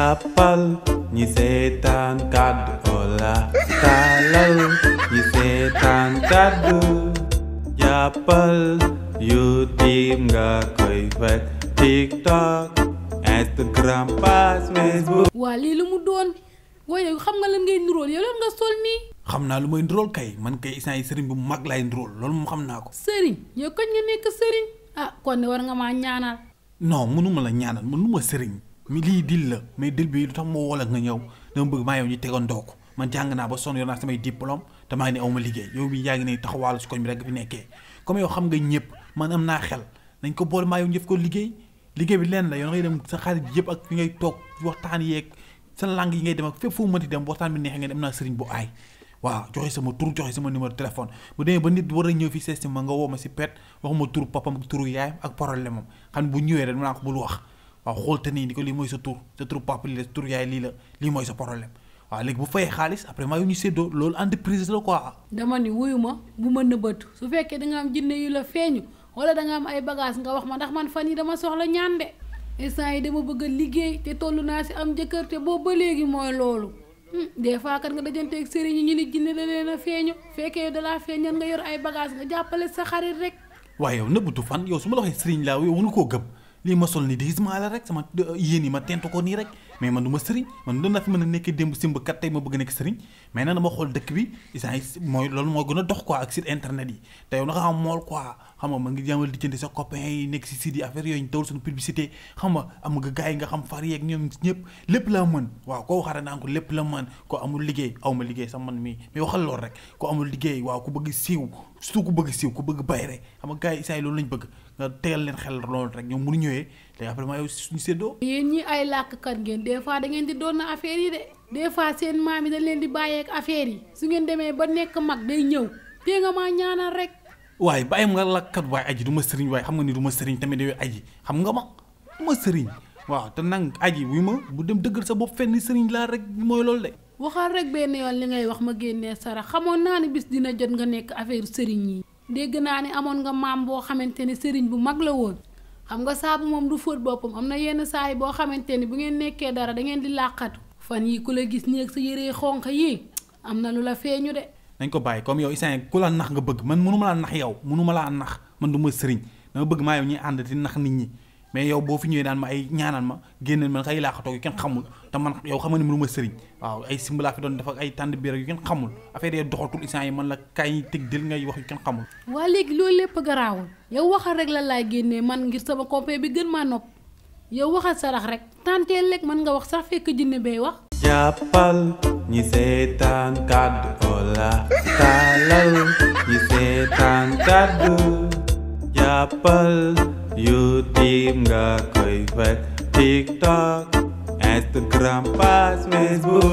jàppal ñi seetaan kàddu Ola taalal ñi seetaan kàddu jàppal YouTube nga koy fekk TikTok Instagram page Facebook. waa lii lu mu doon waaye xam nga lan ngay nuróol yow lan nga sol nii. xam naa lu may ndurool kay man kay isaan yi sëriñ bu mag laay ndurool loolu moom xam naa ko. sëriñ yow kañ nga nekk sëriñ ah kon ne war nga maa ñaanal. non mënuma la ñaanal mënuma sëriñ mi lii dil la mais dil bi lu tax moo woo la nga ñëw dama bëgg maa yow ñu tegandoo ko man jàng naa ba sonn yor naa samay diplôme te maa ngi ne aw ma liggéey yow mi yaa ngi ne taxawaalu si koñ bi rek fi nekkee comme yow xam nga ñëpp man am naa xel nañ ko boole maa yow ñëf ko liggéey bi leen la yow ngay dem sa xarit yëpp ak fi ngay toog waxtaan yeeg sa langue yi ngay dem ak fépp fu mënti dem waxtaan bi neexee nga dem naa sëriñ bu aay waaw joxe sama tur joxe sama numéro téléphone bu demee ba nit war a ñëw fi seesti ma nga woo ma si pet waxuma turu papam ak turu yaayam ak problème am xam ne bu ñëwee rek naa ko bul wax waaw xool te nii ni ko lii mooy sa turu papa lii la sa turu yaay lii la lii mooy sa problème waaw léegi bu fayee xaalis après maa yu ñu séddoo loolu entreprise la quoi. dama ni wuyu ma bu ma nëbbatu su fekkee da nga am jinne yu la feeñu wala da nga am ay bagage nga wax ma ndax man fan yi dama soxla ñaan de instant yi dama bëgg a liggéey te toll naa si am jëkkër te boobu ba léegi mooy loolu. des fois kat nga dajanteeg sëriñ yi ñu ni jinne da leen a feeñu fekkee yow da laa feeñal nga yor ay bagage nga jàppale sa xarit rek. waaye yow nëbbatu fan yow su ma la waxee sëriñ laa yow mënu koo gëm lii ma sol ni déguisement la rek sama yéen yi ma tent ko nii rek mais man du ma sëriñ man doon naa fi mën a nekkee démb simb kat tey ma bëgg nekk sëriñ mais nag dama xool dëkk bi isaan yi mooy loolu moo gën a dox quoi ak site internet yi te yow na nga xam mool quoi xam nga ma ngi jàngal lijjanti sa copain yi nekk si site yi affaire yooyu ñu tawul suñu publicité xam nga am nga gars yi nga xam far yeeg ñoom ñëpp lépp la mën waaw koo waxaare naa ko lépp la mën ko amul liggéey aw ma liggéey sax man mii mais waxal loolu rek ko amul liggéey waaw ku bëgg siiw surtout ku bëgg siiw ku bëgg bayre xam nga gars yi isaan yi loolu lañ bëgg nga tegal leen xel loolu rek ñoom mënu ñëwee léegi après maa yow suñu séddoo. yéen ñi ay làkkat ngeen des fois da ngeen di doon na affaire yi de des fois seen maam yi dañ leen di bàyyeek affaire yi su ngeen demee ba nekk mag day ñëw te nga maa ñaanal rek. waaye bàyyi nga làkkat waaye aji du ma sëriñ waaye xam nga ni du ma sëriñ tamit yooyu aji xam nga ma du ma sëriñ waaw te nag aji wu ma bu dem dëggal sa bopp fenn sëriñ laa rek mooy loolu de. waxal rek benn yoon li ngay wax ma génnee sarax xamoon naa ne bis dina jot nga nekk affaire sëriñ yi. dégg naa ni amoon nga maam boo xamante ni sëriñ bu mag la woon xam nga saabu moom du fóot boppam am na yenn saa yi boo xamante ni bu ngeen nekkee dara da ngeen di làqatu fan yi ku la gis nii ak sa yëree xonq yi am na lu la feeñu de. nañ ko bàyyi comme yow isaan ku la nax nga bëgg man mënuma laa nax yow mënuma laa nax man du ma sëriñ dama bëgg maa yow ñuy ànd di nax nit ñi mais yow boo fi ñëwee daan ma ay ñaanal ma génneel ma ay laaxatoo yu kenn xamul te man yow xam nga ni mënu ma sëriñ waaw ay simbalaa fi doon def ak ay tànd biir yu kenn xamul affaire yi doxatul isaan yi man la kaay teg dil ngay wax yu kenn xamul. waa léegi loolu lépp garaawul yow waxal rek la laay génnee man ngir sama compé bi gën maa nopp yow waxal sarax rek tànteel rek mën nga wax sax fekk jinne bay wax. jàppal ñi seetaan kàddu Ola taalal ñi seetaan kàddu jàppal YouTube nga koy fekk TikTok Instagram page Facebook.